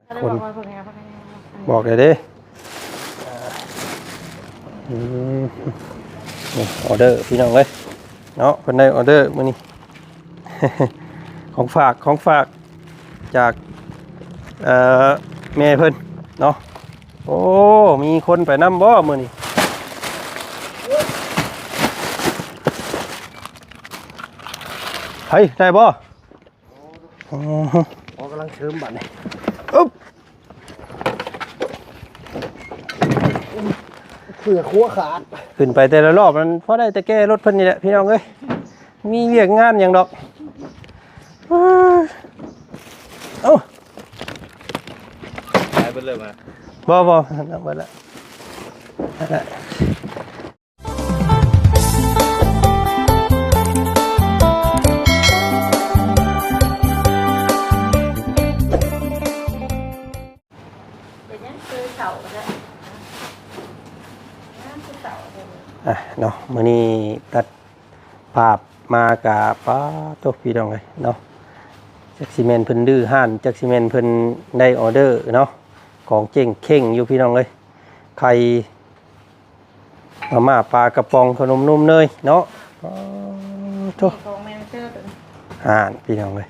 ຄົນ ບອກໄດ້ເດ້. ອືມ ນີ້ອອເດີພີ່ນ້ອງເອີຍເນາະ ເພິ່ນໄດ້ອອເດີມື້ນີ້ ຂອງຝາກ ຂອງຝາກຈາກ ເອີ ແມ່ເພິ່ນເນາະ. ໂອ້ ມີຄົນໄປນຳບໍ່ມື້ນີ້? ເຮີ້ຍ ໄດ້ບໍ່? ອໍ ອໍ ກຳລັງເສີມບັດນີ້ ອຶບ ເສື້ອຂົວຂາດ ຂຶ້ນໄປແຕ່ລະລອບມັນພໍໄດ້ແຕ່ແກ່ລົດເພິ່ນນີ້ແຫຼະພີ່ນ້ອງເອີຍ ມີວຽກງານຫຍັງດອກ. ເອົ້າ ຫາຍເບິດເລີຍມາ ບໍ່ ບໍ່ ເບິດລະ ນັ້ນແຫຼະ. ເປັນຫຍັງຄືເຖົ້າແທ້ ງາມຄືເຖົ້າແທ້. ອ່ະເນາະ ມື້ນີ້ຕັດພາບມາກະ ປາໂທ້ ພີ່ນ້ອງເອີຍເນາະ ຈັກຊິແມ່ນເພິ່ນດື້ຮ້ານ ຈັກຊິແມ່ນເພິ່ນໄດ້ອອເດີເນາະ ຂອງເຈັ້ງເຄັ່ງຢູ່ພີ່ນ້ອງເອີຍ ໄຂ່ ມາມ່າປາກະປ໋ອງ ຂະໜົມນົມເນີຍເນາະ. ປາໂທ້ ຂອງແມ່ເຊີ ອ່ານ ພີ່ນ້ອງເອີຍ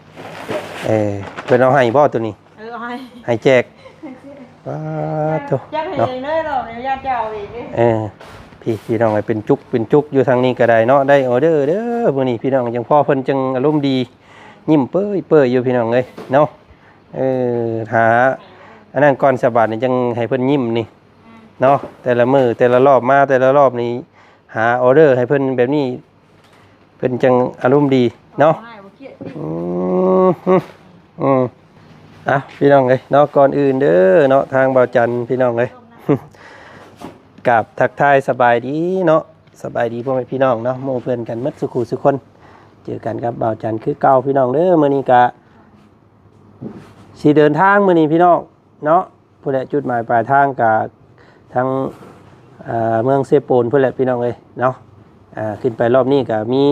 ເອີ ເພິ່ນເອົາໃຫ້ບໍ່ໂຕນີ້? ເອີ ເອົາໃຫ້ ໃຫ້ແຈກ ປາໂທ້ ຢາກໃຫ້ເນາະ ເອງເດີ ເນາະ ຢາກຈະເອົາເອງເດ້. ເອີ ພີ່ ພີ່ນ້ອງເອີຍ ເປັນຈຸກເປັນຈຸກຢູ່ທາງນີ້ກໍໄດ້ເນາະ ໄດ້ອອເດີເດີມື້ນີ້ ພີ່ນ້ອງ ຈັ່ງພໍເພິ່ນຈັ່ງອາລົມດີ ຍິ້ມເປີຍໆຢູ່ ພີ່ນ້ອງເອີຍເນາະ. ເອີ ຫາອັນນັ້ນກ່ອນ ສະບາດນີ້ຈັ່ງໃຫ້ເພິ່ນຍິ້ມນີ້ ເນາະ ແຕ່ລະມື້ແຕ່ລະລອບມາແຕ່ລະລອບນີ້ ຫາອອເດີໃຫ້ເພິ່ນແບບນີ້ ເພິ່ນຈັ່ງອາລົມດີເນາະ. ອືມ ອືມ ອືມ ອ່ະ ພີ່ນ້ອງເອີຍເນາະ ກ່ອນອື່ນເດີເນາະ ທາງບ່າວຈັນ ພີ່ນ້ອງເອີຍ ກາບທັກທາຍສະບາຍດີເນາະ ສະບາຍດີພໍ່ແມ່ພີ່ນ້ອງເນາະ ໝູ່ເພື່ອນກັນໝົດສູ່ຄູ່ສູ່ຄົນ ເຈີກັນກັບບ່າວຈັນຄືເກົ່າ ພີ່ນ້ອງເດີ. ມື້ນີ້ກະຊິເດີນທາງ ມື້ນີ້ ພີ່ນ້ອງເນາະ ຜູ້ໃດຈຸດໝາຍປາຍທາງກະທາງ ເອີ ເມືອງເຊໂປນພຸ້ນແຫຼະ ພີ່ນ້ອງເອີຍເນາະ. ເອີ ຂຶ້ນໄປລອບນີ້ກະມີ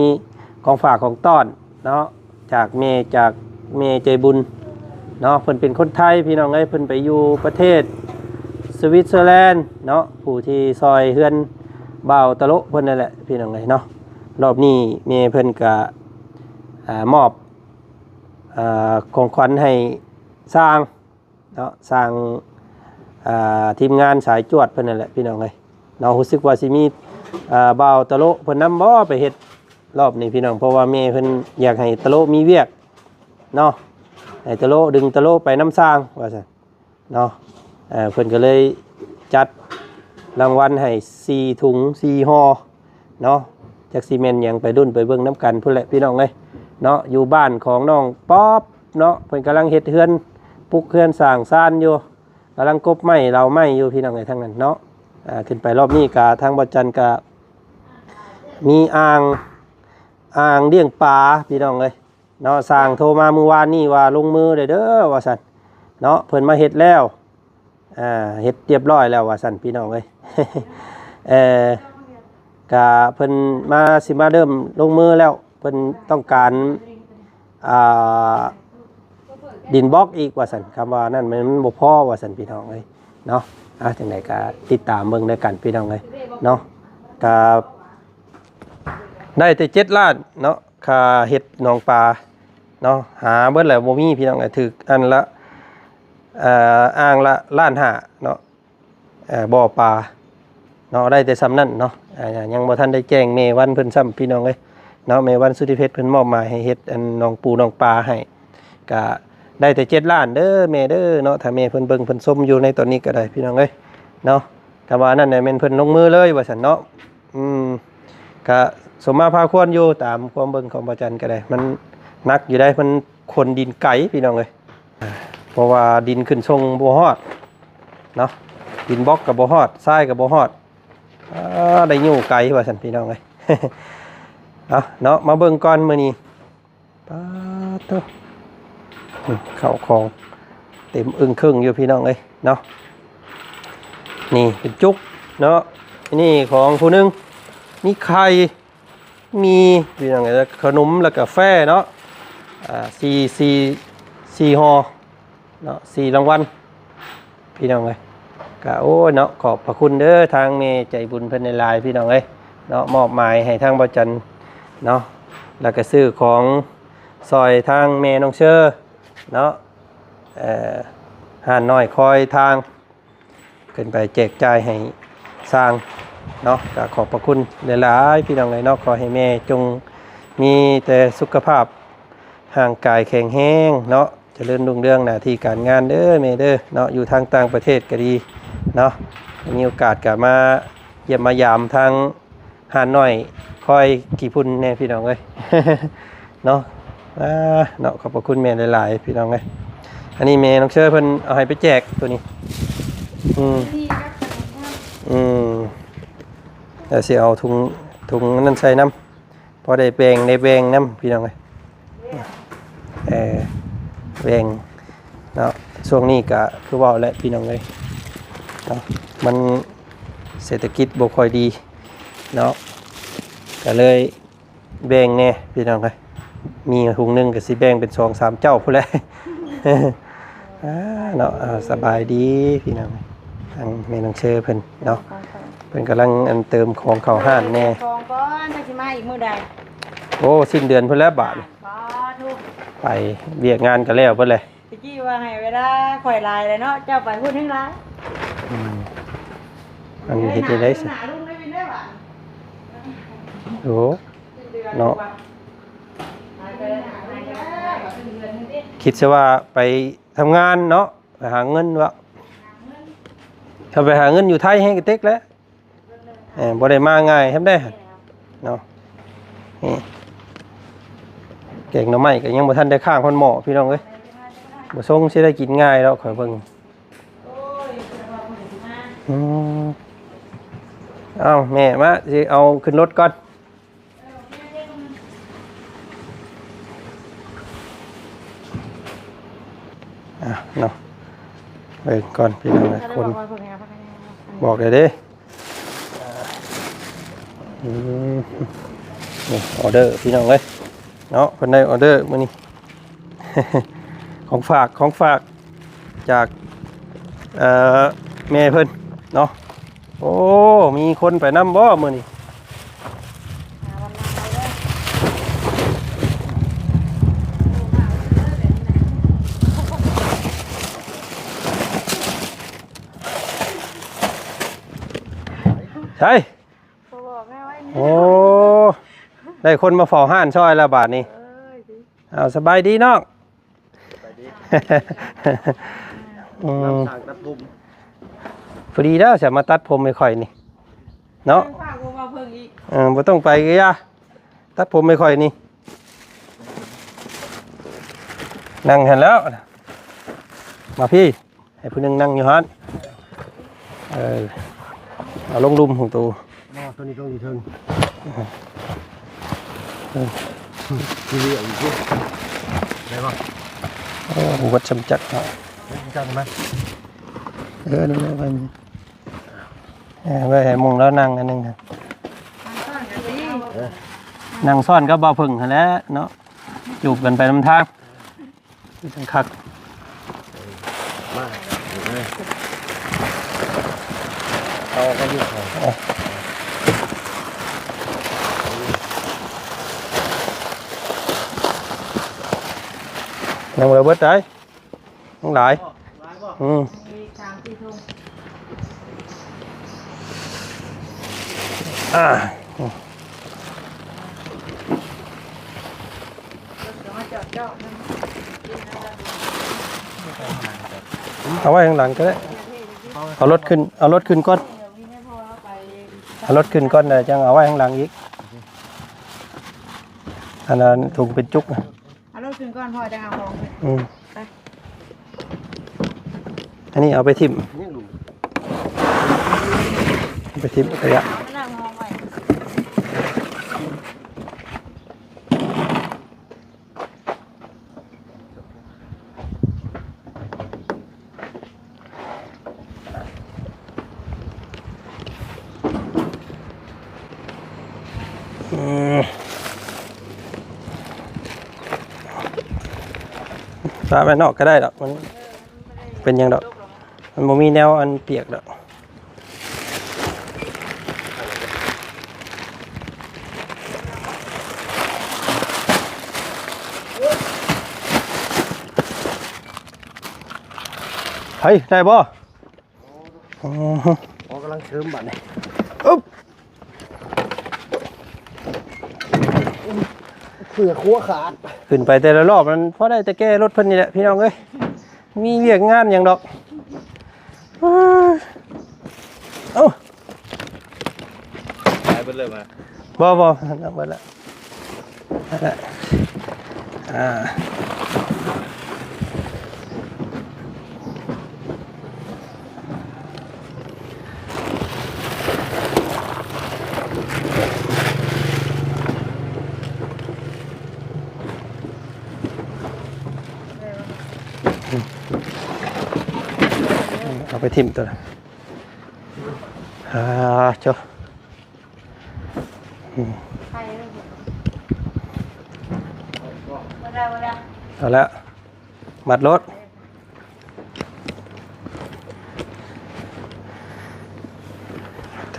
ຂອງຝາກຂອງຕ້ອນເນາະ ຈາກແມ່ ຈາກແມ່ໃຈບຸນເນາະ ເພິ່ນເປັນຄົນໄທ ພີ່ນ້ອງເອີຍ ເພິ່ນໄປຢູ່ປະເທດສະວິດເຊີແລນເນາະ ຜູ້ທີ່ຊ່ອຍເຮືອນບ່າວຕະໂລະເພິ່ນນັ້ນແຫຼະ ພີ່ນ້ອງເອີຍເນາະ. ລອບນີ້ແມ່ເພິ່ນກະ ເອີ ມອບ ເອີ ຂອງຂວັນໃຫ້ຊ່າງ ເນາະ ສ້າງ ອ່າ ທີມງານສາຍຈວດເພິ່ນນັ້ນແຫຼະ ພີ່ນ້ອງເອີຍເນາະ. ຮູ້ສຶກວ່າຊິມີ ອ່າ ບ່າວຕະໂລະເພິ່ນນຳບໍ່ ໄປເຮັດລອບນີ້ ພີ່ນ້ອງ ເພາະວ່າແມ່ເພິ່ນຢາກໃຫ້ຕະໂລະມີວຽກເນາະ ໃຫ້ຕະໂລະ ດຶງຕະໂລະໄປນຳຊ່າງວ່າຊັ້ນເນາະ. ເອີ ເພິ່ນກໍເລີຍຈັດລາງວັນໃຫ້ສີ່ຖົງ ສີ່ຫໍ່ ເນາະ ຈັກຊິແມ່ນຫຍັງ ໄປລຸ້ນໄປເບິ່ງນຳກັນພຸ້ນແຫຼະ ພີ່ນ້ອງເອີຍເນາະ. ຢູ່ບ້ານຂອງນ້ອງປັອບເນາະ ເພິ່ນກຳລັງເຮັດເຮືອນ ປຸກເຮືອນສ້າງຊານຢູ່ ກຳລັງກົບໄມ້ເຫຼົາໄມ້ຢູ່ ພີ່ນ້ອງເອີຍ ທາງນັ້ນເນາະ. ອ່າ ຂຶ້ນໄປລອບນີ້ກະທາງບ່າວຈັນກະມີອ່າງ ອ່າງລ້ຽງປາ ພີ່ນ້ອງເອີຍ ເນາະ. ຊ່າງໂທມາມື້ວານນີ້ວ່າລົງມືແລ້ວເດີວ່າຊັ້ນເນາະ ເພິ່ນມາເຮັດແລ້ວ ອ່າ ເຮັດຮຽບຮ້ອຍແລ້ວວ່າຊັ້ນ ພີ່ນ້ອງເອີຍ. ເອີ ກະເພິ່ນມາ ຊິມາເລີ່ມລົງມືແລ້ວ ເພິ່ນຕ້ອງການ ອ່າ ດິນບລັອກອີກວ່າຊັ້ນ ຄຳວ່ານັ້ນມັນບໍ່ພໍວ່າຊັ້ນ ພີ່ນ້ອງເອີຍເນາະ. ອ່າ ຈັ່ງໃດກະຕິດຕາມເບິ່ງນຳກັນ ພີ່ນ້ອງເອີຍເນາະ. ກະ ໄດ້ແຕ່ເຈັດລ້ານເນາະ ຄ່າເຮັດໜອງປາເນາະ ຫາເບິດແລ້ວບໍ່ມີ ພີ່ນ້ອງເອີຍ. ຖືກອັນລະ ເອີ ອ່າງລະລ້ານຫ້າເນາະ ເອີ ບໍ່ປາເນາະ ໄດ້ແຕ່ຊ່ຳນັ້ນເນາະ. ອ່າ ຍັງບໍ່ທັນໄດ້ແຈ້ງແມ່ວັນເພິ່ນຊ້ຳ ພີ່ນ້ອງເອີຍເນາະ. ແມ່ວັນສຸທິເພັດເພິ່ນມອບໝາຍໃຫ້ເຮັດອັນໜອງປູໜອງປາໃຫ້ ກະໄດ້ແຕ່ເຈັດລ້ານເດີແມ່ເດີເນາະ. ຖ້າແມ່ເພິ່ນເບິ່ງເພິ່ນຊົມຢູ່ໃນຕອນນີ້ກໍໄດ້ ພີ່ນ້ອງເອີຍເນາະ ກະວ່ານັ້ນແຫຼະ ແມ່ນເພິ່ນລົງມືເລີຍວ່າຊັ້ນເນາະ. ອືມ ກະສົມມາພາຄວນຢູ່ ຕາມຄວາມເບິ່ງຂອງບ່າວຈັນກໍໄດ້ ມັນໜັກຢູ່ໃດ໋ ມັນຂົນດິນໄກ ພີ່ນ້ອງເອີຍ ເພາະວ່າດິນຂຶ້ນສົ່ງບໍ່ຮອດເນາະ ດິນບລັອກກໍບໍ່ຮອດ ຊາຍກໍບໍ່ຮອດ ອ່າ ໄດ້ຍູ້ໄກວ່າຊັ້ນ ພີ່ນ້ອງເອີຍ. ເອົາເນາະ ມາເບິ່ງກ່ອນມື້ນີ້ ປາດໂທ້ ນີ້ເຂົ້າຂອງເຕັມອຶ້ງເຄິ່ງຢູ່ ພີ່ນ້ອງເອີຍເນາະ. ນີ້ເປັນຈຸກເນາະ ນີ້ຂອງຜູ້ໜຶ່ງ ມີໄຂ່ ມີ ພີ່ນ້ອງເອີຍ ຂະໜົມ ແລ້ວກາແຟເນາະ ອ່າ ສີ່ ສີ່ ສີ່ຫໍ່ເນາະ ສີ່ລາງວັນ ພີ່ນ້ອງເອີຍ. ກະ ໂອ້ຍເນາະ ຂອບພະຄຸນເດີ ທາງແມ່ໃຈບຸນເພິ່ນຫຼາຍໆ ພີ່ນ້ອງເອີຍເນາະ ມອບໝາຍໃຫ້ທາງບ່າວຈັນເນາະ ແລ້ວກະຊື້ຂອງຊ່ອຍທາງແມ່ນ້ອງເຊີເນາະ ເອີ ຮ້ານນ້ອຍຄອຍທາງ ຂຶ້ນໄປແຈກຈ່າຍໃຫ້ຊ່າງເນາະ. ກະຂອບພະຄຸນຫຼາຍໆ ພີ່ນ້ອງເອີຍເນາະ. ຂໍໃຫ້ແມ່ຈົ່ງມີແຕ່ສຸຂະພາບຮ່າງກາຍແຂງແຮງເນາະ ຈະເລີນຮຸ່ງເຮືອງໜ້າທີ່ການງານເດີແມ່ເດີເນາະ. ຢູ່ທາງຕ່າງປະເທດກະດີເນາະ ມີໂອກາດກະມາຢ້ຽມມາຢາມທາງ ຮ້ານນ້ອຍຄອຍຂີ້ຝຸ່ນແດ່ພີ່ນ້ອງເອີຍ ເນາະ. ອ່າ ເນາະ ຂອບພະຄຸນແມ່ຫຼາຍໆ ພີ່ນ້ອງເອີຍ. ອັນນີ້ແມ່ນ້ອງເຊີເພິ່ນເອົາໃຫ້ໄປແຈກໂຕນີ້ ອືມ ອືມ ແລ້ວຊິເອົາຖົງ ຖົງອັນນັ້ນໃສ່ນຳ ພໍໄດ້ແບ່ງ ໄດ້ແບ່ງນຳ ພີ່ນ້ອງເອີຍ ເອີ ແບ່ງເນາະ. ຊ່ວງນີ້ກະຄືເວົ້າແຫຼະ ພີ່ນ້ອງເອີຍເນາະ ມັນເສດຖະກິດບໍ່ຄ່ອຍດີເນາະ ກະເລີຍແບ່ງແດ່ ພີ່ນ້ອງເອີຍ. ມີຖົງໜຶ່ງກະຊິແບ່ງເປັນສອງສາມເຈົ້າພຸ້ນແຫຼະ ອ່າ ເນາະ. ອ່າ ສະບາຍດີ ພີ່ນ້ອງ ທາງແມ່ນ້ອງເຊີເພິ່ນເນາະ ເພິ່ນກຳລັງອັນເຕີມຂອງເຂົ້າຮ້ານແດ່ ຂອງກ່ອນ ຈັກຊິມາອີກມື້ໃດ. ໂອ້ ສິ້ນເດືອນພຸ້ນແຫຼະບາດນີ້ ສາທຸ ໄປວຽກງານກະແລ້ວເບິດແຫຼະ. ຕະກີ້ວ່າໃຫ້ເວລາຂ້ອຍຫຼາຍແລ້ວເນາະ ເຈົ້າໄປພຸ້ນແຮງຫຼາຍ ອືມ ອັນເຮັດໄດ້ໄດ໋ ໂອ້ ເນາະ ຄິດຊະວ່າໄປທຳງານເນາະ ໄປຫາເງິນວະ ຖ້າໄປຫາເງິນຢູ່ໄທແຮງກະເຕັກແຫຼະ. ເອີ ບໍ່ໄດ້ມາງ່າຍແຮງໃດເນາະ. ນີ້ ແກງໜໍ່ໄມ້ກະຍັງບໍ່ທັນໄດ້ຄ້າງຮອດໝໍ້ ພີ່ນ້ອງເອີຍ ບໍ່ຊົງຊິໄດ້ກິນງ່າຍດອກ ຂ້ອຍເບິ່ງ ອືມ. ເອົ້າ ແມ່ ມາ ຊິເອົາຂຶ້ນລົດກ່ອນ. ອ່ະເນາະ ເບິ່ງກ່ອນພີ່ນ້ອງເອີຍ ຄົນ ບອກແດ່ເດ້ ອືມ ນີ້ ອໍເດີພີ່ນ້ອງເອີຍເນາະ ເພິ່ນໄດ້ອໍເດີມື້ນີ້ ຂອງຝາກ ຂອງຝາກຈາກ ເອີ ແມ່ເພິ່ນເນາະ. ໂອ້ ມີຄົນໄປນຳບໍ່ມື້ນີ້? ໃສ ບໍ່ບອກແມ່ໄວ້ນີ້. ໂອ້ ໄດ້ຄົນມາເຝົ້າຮ້ານຊ່ອຍແລ້ວບາດນີ້. ເອີຍ ເອົາ ສະບາຍດີນ້ອງ. ສະບາຍດີ. ອືມ ນຳຊ່າງຕັດຜົມ ພໍດີແລ້ວ ຈະມາຕັດຜົມໃຫ້ຂ້ອຍນີ້ເນາະ. ເອີ ບໍ່ຕ້ອງໄປກະຢ່າ ຕັດຜົມໃຫ້ຂ້ອຍນີ້. ນັ່ງຫັ້ນແລ້ວ ມາພີ້. ໃຫ້ຜູ້ໜຶ່ງນັ່ງຢູ່ຫັ້ນ ເອີ ເອົາລົງລຸ່ມຂອງໂຕ. ອໍ ໂຕນີ້ຕ້ອງຢູ່ເທິງ ເອີ ທີ່ເຫຼືອອີກຢູ່ ໄດ້ບໍ່? ໂອ້ ບໍ່ເບິດຊ່ຳຈັກເນາະ ຈັກມາ ເອີ ນີ້ແຫຼະ ໄວ້ນີ້ ເອີ ໄວ້ໃຫ້ໝ່ອງລາວນັ່ງອັນໜຶ່ງ ນັ່ງຊ້ອນກັບບ່າວເຜິ້ງຫັ້ນແຫຼະເນາະ ຈູບກັນໄປນຳທາງ. ຄືຈັ່ງຄັກ ມາ ເອົາກັນຢູ່ ເອົາ ຍັງບໍ່ໄດ້ເບິດໃດ໋ ຍັງຫຼາຍ ຫຼາຍບໍ່? ອືມ ມີສາມສີ່ຖົງ ອ່າ ເອົາໄວ້ຂ້າງຫຼັງກະໄດ້ ເອົາລົດຂຶ້ນ ເອົາລົດຂຶ້ນກ່ອນ ເອົາລົດຂຶ້ນກ່ອນ ແລ້ວຈັ່ງເອົາໄວ້ຂ້າງຫຼັງອີກ ອັນນັ້ນຖົງເປັນຈຸກ ເອົາລົດຂຶ້ນກ່ອນ ພໍ່ຈັ່ງເອົາຂອງຂຶ້ນ ອືມ ໄປ ອັນນີ້ເອົາໄປຖິ້ມ ເອົາໄປຖິ້ມຂະຫຍະ ເອົາໄປລ້າງຫ້ອງໄວ້ ອືມ ປະໄວ້ນອກກະໄດ້ດອກ ມັນເປັນຫຍັງດອກ. ມັນບໍ່ມີແນວອັນປຽກດອກ. ເຮີ້ຍ ໄດ້ບໍ່? ອໍ ອໍ ກຳລັງເສີມບາດນີ້. ອຶບ ເສື້ອຂົວຂາດ. ຂຶ້ນໄປແຕ່ລະລອບນັ້ນ ພໍໄດ້ແຕ່ແກ່ລົດເພິ່ນນີ້ແຫຼະ ພີ່ນ້ອງເອີຍ. ມີວຽກງານຫຍັງດອກ. ເອົ້າ ຂາຍເບິດເລີຍມາ. ບໍ່ ບໍ່ ເບິດລະ ນັ້ນລະ ອ່າ ເອົາໄປຖິ້ມຕົວນັ້ນ. ອ່າ ໂຈະ ອືມ ໄປເລີຍ ບໍ່ໄດ້ ບໍ່ໄດ້ ເອົາລະ ມັດໂລດ.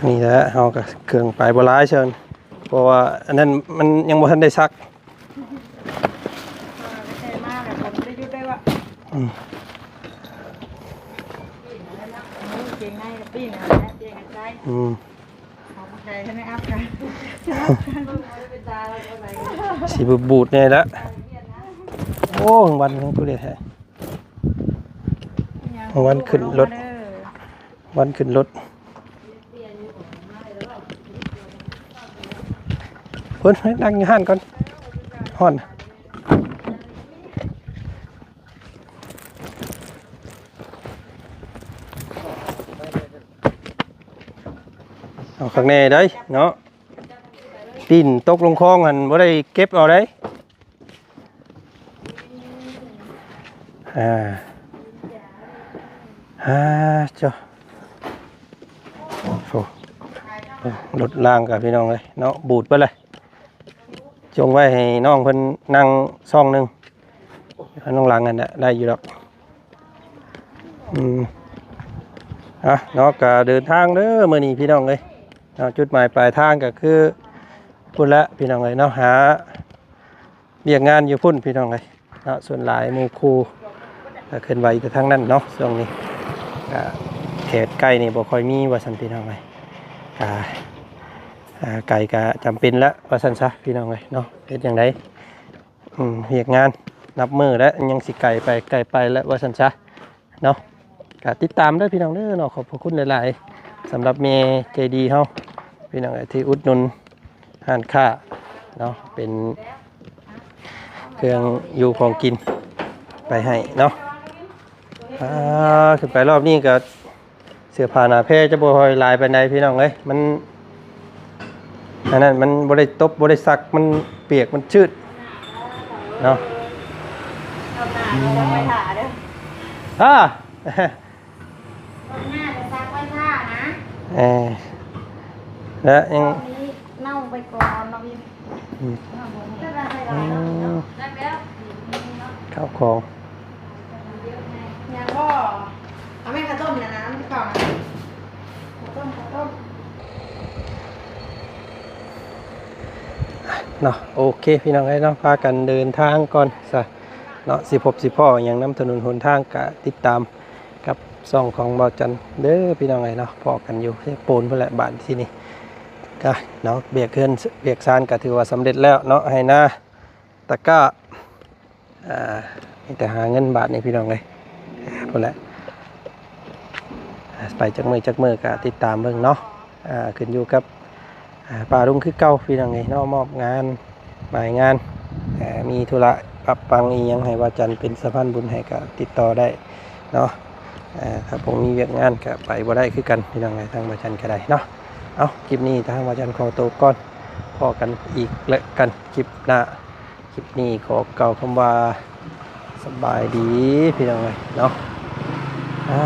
ນີ້ແຫຼະ ເຮົາກໍເຄື່ອງໄປບໍ່ຫຼາຍເຊີນ ເພາະວ່າອັນນັ້ນມັນຍັງບໍ່ທັນໄດ້ຊັກ. ອືມ ເກງໃນກໍປີ້ນ ເກງໃນໃສ່ ອືມ ເອົາບັກໃດໃຫ້ແມ່ອັບກັນ ຊິບູດໆແດ່ລະ. ໂອ້ ວັນຍັງຜູ້ເດແທ້ ວັນຂຶ້ນລົດ ວັນຂຶ້ນລົດ ເພິ່ນນັ່ງຢູ່ຮ້ານກ່ອນ ຮ້ອນ. ເອົາຄັກແນ່ໄດ໋ເນາະ ປີ້ນຕົກລົງຄອງຫັ້ນບໍ່ໄດ້ເກັບເອົາໄດ໋. ອ່າ ອ່າ ເຈົ້າ ໂອ້ ລົດລາງກະ ພີ່ນ້ອງເອີຍເນາະ ບູດເບິດເລີຍ. ຈົ່ງໄວ້ໃຫ້ນ້ອງເພິ່ນນັ່ງຊ່ອງໜຶ່ງ ນ້ອງຫຼັງຫັ້ນນະ ໄດ້ຢູ່ດອກ. ອືມ ອ່ະເນາະ ກະເດີນທາງເດີມື້ນີ້ ພີ່ນ້ອງເອີຍເນາະ. ຈຸດໝາຍປາຍທາງກະຄືພຸ້ນລະ ພີ່ນ້ອງເອີຍເນາະ ຫາວຽກງານຢູ່ພຸ້ນ ພີ່ນ້ອງເອີຍເນາະ. ສ່ວນຫຼາຍໝູ່ຄູ່ກະເຄື່ອນໄຫວແຕ່ທາງນັ້ນເນາະ ຊ່ວງນີ້ກະແຖວໃກ້ນີ້ບໍ່ຄ່ອຍມີວ່າຊັ້ນ ພີ່ນ້ອງເອີຍ. ກະ ອ່າ ໄກກະຈຳເປັນລະວ່າຊັ້ນຊະ ພີ່ນ້ອງເອີຍເນາະ. ເຮັດຈັ່ງໃດ ອືມ ວຽກງານນັບມື້ແລ້ວ ຍັງຊິໄກໄປ ໄກໄປແລ້ວວ່າຊັ້ນຊະເນາະ. ກະຕິດຕາມເດີ ພີ່ນ້ອງເດີເນາະ. ຂອບພະຄຸນຫຼາຍໆ ສຳລັບແມ່ໃຈດີເຮົາ ພີ່ນ້ອງເອີຍ ທີ່ອຸດໜູນຮ້ານຄ້າເນາະ ເປັນເຄື່ອງຢູ່ຂອງກິນໄປໃຫ້ເນາະ. ອ່າ ຂຶ້ນໄປລອບນີ້ກະ ເສື້ອຜ້າໜ້າແພຈະບໍ່ຄ່ອຍຫຼາຍປານໃດ ພີ່ນ້ອງເອີຍ. ມັນ ອັນນັ້ນມັນບໍ່ໄດ້ຕົບ ບໍ່ໄດ້ຊັກ ມັນປຽກ ມັນຈືດເນາະ. ອືມ ອ່າ ເອີ ແລະຍັງ ເນົ່າໄປກ່ອນເນາະ. ອືມ ອືມ ເຂົ້າຂອງ ຍັງບໍ່ ເອົາແມ່ ເຂົ້າຕົ້ມນະ ນ້ຳເຂົ້ານະ ເຂົ້າຕົ້ມ ເຂົ້າຕົ້ມເນາະ. ໂອເຄ ພີ່ນ້ອງເອີຍເນາະ ພາກັນເດີນທາງກ່ອນຊະເນາະ. ຊິພົບຊິພໍ້ຫຍັງນຳຖະໜົນຫົນທາງ ກະຕິດຕາມ ກັບຊ່ອງຂອງບ່າວຈັນເດີ ພີ່ນ້ອງເອີຍເນາະ. ພໍ້ກັນຢູ່ເຊໂປນພຸ້ນແຫຼະ ບາດທີນີ້ກະເນາະ ວຽກເຮືອນວຽກຊານກະຖືວ່າສຳເລັດແລ້ວເນາະ. ໄຮ່ນາ ຕະກ້າ ອ່າ ມີແຕ່ຫາເງິນບາດນີ້ ພີ່ນ້ອງເອີຍ ພຸ້ນແຫຼະ. ອ່າ ໄປຈັກມື້ຈັກມື້ກະຕິດຕາມເບິ່ງເນາະ. ອ່າ ຂຶ້ນຢູ່ກັບ ອ່າ ປ້າລຸງຄືເກົ່າ ພີ່ນ້ອງເອີຍເນາະ. ມອບງານ ໝາຍງານ ເອີ ມີທຸລະປັບປັງອີ່ຫຍັງໃຫ້ບ່າວຈັນເປັນສະພານບຸນໃຫ້ກະຕິດຕໍ່ໄດ້ເນາະ. ເອີ ຖ້າບໍ່ມີວຽກງານກະໄປບໍ່ໄດ້ຄືກັນ ພີ່ນ້ອງເອີຍ ທາງບ່າວຈັນກະໄດ້ເນາະ. ເອົາ ຄລິບນີ້ທາງບ່າວຈັນຂໍໂຕກ່ອນ ພໍ້ກັນອີກແລະກັນຄລິບໜ້າ. ຄລິບນີ້ຂໍກ່າວຄຳວ່າ ສະບາຍດີ ພີ່ນ້ອງເອີຍເນາະ. ອ່າ